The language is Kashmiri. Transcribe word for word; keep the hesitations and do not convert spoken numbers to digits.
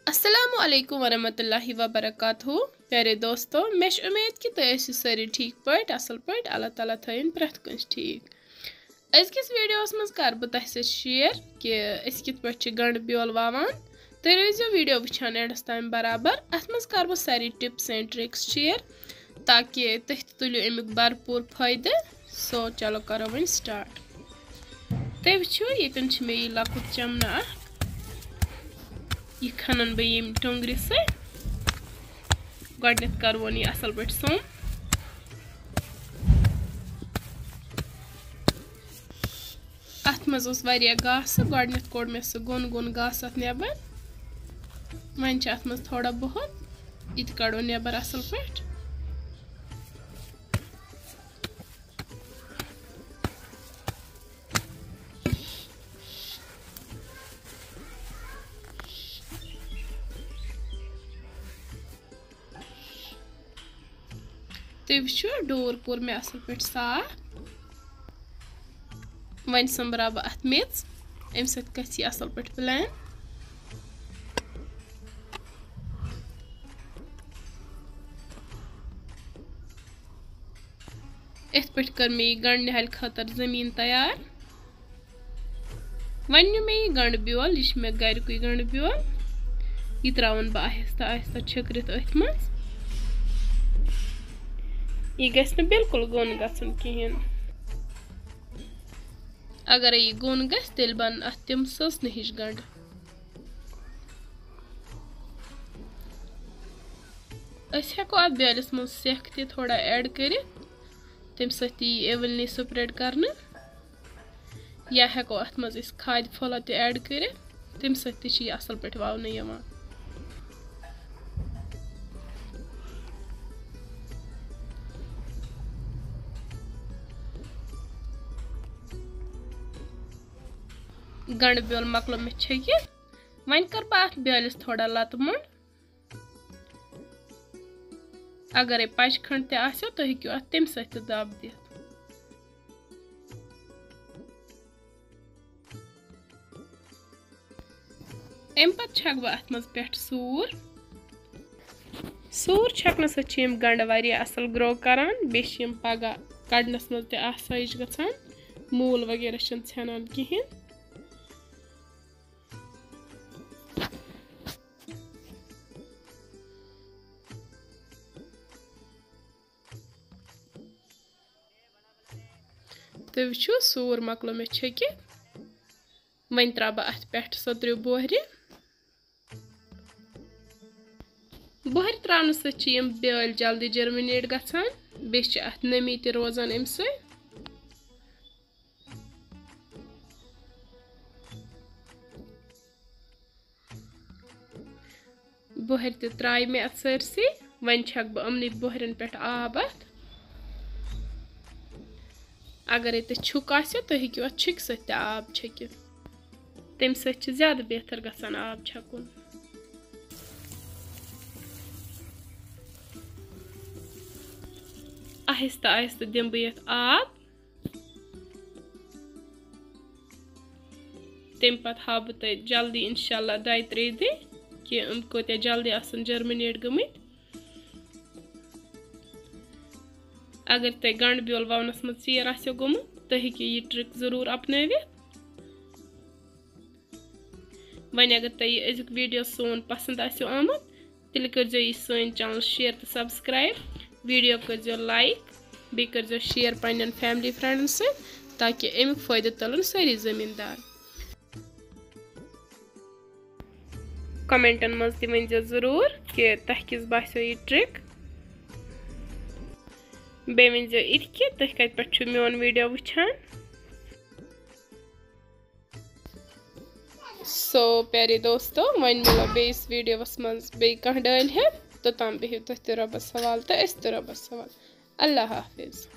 السلام علیکم ورحمۃ اللہ وبرکاتہ۔ پیارے دوستو، مےٚ چھِ اُمید کہِ تُہۍ ٲسِو سٲری ٹھیٖک پٲٹھۍ، اَصٕل پٲٹھۍ۔ اللہ تعالیٰ تھٲیِن پرٛٮ۪تھ کٲنٛسہِ ٹھیٖک۔ أزکِس ویٖڈیوَس منٛز کَرٕ بہٕ تۄہہِ سۭتۍ شِیَر کہِ أسۍ کِتھ پٲٹھۍ چھِ گَنٛڈٕ بیول وَوان۔ تُہۍ روٗزِو ویٖڈیو وٕچھان اینڈَس تام برابر۔ اَتھ منٛز کَرٕ بہٕ سارے ٹِپٕس اینڈ ٹِرٛکٕس شِیَر، تاکہِ تُہۍ تہِ تُلِو اَمیُک بھرپوٗر فٲیدٕ۔ سو، چلو کَرو وۄنۍ سٹارٹ۔ تُہۍ وٕچھِو، ییٚتٮ۪ن چھِ مےٚ یہِ لۄکُٹ چَمنہٕ اَکھ۔ یہِ کھَنَن بہٕ ییٚمہِ ٹۄنٛگرِ سۭتۍ۔ گۄڈٕنٮ۪تھ کَرٕ وۄنۍ یہِ اَصٕل پٲٹھۍ سوٚم۔ اَتھ منٛز اوس واریاہ گاسہٕ، گۄڈٕنٮ۪تھ کوٚڑ مےٚ سُہ گوٚن گوٚن گاسہٕ اَتھ نٮ۪بر۔ وۄنۍ چھِ اَتھ منٛز تھوڑا بہت، یہِ تہِ کَڑو نٮ۪بر اَصٕل پٲٹھۍ۔ تُہۍ وٕچھِو، ڈوٗر کوٚر مےٚ اَصٕل پٲٹھۍ صاف۔ وۄنۍ سۄمبراو بہٕ اَتھ میٚژ، اَمہِ سۭتۍ گژھِ یہِ اَصٕل پٲٹھۍ plain۔ یِتھ پٲٹھۍ کٔر مےٚ یہِ گنٛڈٕ نِہالہِ خٲطرٕ زٔمیٖن تیار۔ وۄنۍ نیوٗ مےٚ یہِ گنٛڈٕ بیول، یہِ چھُ مےٚ گرِکُے گنٛڈٕ بیول۔ یہِ ترٛاوَن بہٕ آہستہٕ آہستہٕ چھٔکرِتھ أتھۍ منٛز۔ یہِ گژھِ نہٕ بِلکُل گوٚن گژھُن کِہیٖنۍ۔ اگرے یہِ گوٚن گژھِ، تیٚلہِ بَنَن اَتھ تِم سٕژنہِ ہِش گنٛڈٕ۔ أسۍ ہٮ۪کو اَتھ بیٲلِس منٛز سٮ۪کھ تہِ تھوڑا add کٔرِتھ، تَمہِ سۭتۍ تہِ یی evenly spread کرنہٕ۔ یا ہٮ۪کو اَتھ منٛز أسۍ کھادِ پھوٚلہ تہِ add کٔرِتھ، تَمہِ سۭتۍ تہِ چھِ یہِ اَصٕل پٲٹھۍ وَونہٕ یِوان۔ گنٛڈٕ بیول مۄکلو مےٚ چھٔکِتھ۔ وۄنۍ کَرٕ بہٕ اَتھ بیٲلِس تھوڑا لَتہٕ موٚنٛڈ۔ اگرے پچہِ کھنٛڈ تہِ آسیو، تُہۍ ہیٚکِو اَتھ تَمہِ سۭتۍ تہِ دَب دِتھ۔ اَمہِ پتہٕ چھَکہٕ بہٕ اَتھ منٛز پٮ۪ٹھ سوٗر۔ سوٗر چھَکنہٕ سۭتۍ چھِ یِم گنٛڈٕ واریاہ اَصٕل grow کران، بیٚیہِ چھِ یِم پگاہ کَڑنَس منٛز تہِ آسٲیِش گژھان، موٗل وغیرہ چھِنہٕ ژھٮ۪نان کِہیٖنۍ۔ تُہۍ وٕچھِو، سوٗر مۄکلو مےٚ چھٔکِتھ۔ وۄنۍ ترٛاوٕ بہٕ اَتھ پٮ۪ٹھ سۄ ترٛےٚ بۄہرِ۔ بۄہرِ ترٛاونہٕ سۭتۍ چھِ یِم بیٛٲلۍ جلدی germinate گژھان، بیٚیہِ چھِ اَتھ نمی تہِ روزان اَمہِ سۭتۍ۔ بۄہرِ تہِ ترٛایہِ مےٚ اَتھ سٲرسٕے۔ وۄنۍ چھَکہٕ بہٕ یِمنٕے بۄہرٮ۪ن پٮ۪ٹھ آب اَتھ۔ اگرے تۄہہِ چھُک آسہِ، تُہۍ ہیٚکِو اَتھ چھُکہِ سۭتۍ تہِ آب چھٔکِتھ۔ تَمہِ سۭتۍ چھِ زیادٕ بہتر گژھان آب چھَکُن۔ آہستہٕ آہستہٕ دِمہٕ بہٕ یَتھ آب۔ تَمہِ پَتہٕ ہاوٕ بہٕ تۄہہِ جلدی، اِنشاء اللہ، دۄیہِ ترٛیٚیہِ دۄہہِ کہِ یِم کۭتیٛاہ جلدی آسَن germinate گٔمٕتۍ۔ اگر تۄہہِ گنٛڈٕ بیول وَونَس منٛز ژیر آسیو گوٚمُت، تُہۍ ہیٚکِو یہِ trick ضروٗر اپنٲوِتھ۔ وۄنۍ اگر تۄہہِ یہِ أزیُک video سون پسنٛد آسیو آمُت، تیٚلہِ کٔرۍزیو یہِ سٲنۍ channel share تہٕ subscribe، video کٔرۍزیو like، بیٚیہِ کٔرۍزیو share پنٛنٮ۪ن family friendن سۭتۍ، تاکہِ اَمیُک فٲیدٕ تُلن سٲری زٔمیٖندار۔ Commentن منٛز تہِ ؤنۍزیو ضروٗر کہِ تۄہہِ کِژھ باسیو یہِ trick۔ بیٚیہِ ؤنۍزیو یہِ تہِ کہِ تُہۍ کَتہِ پٮ۪ٹھ چھِو میون video وٕچھان۔ So، پیارے دوستو، وۄنۍ مِلو بیٚیِس videoس منٛز بیٚیہِ کانٛہہ ڈٲلۍ ہٮ۪تھ۔ توٚتام بِہِو تُہۍ تہِ رۄبَس حوالہٕ تہٕ أسۍ تہِ رۄبَس حوالہٕ۔ اللہ حافظ۔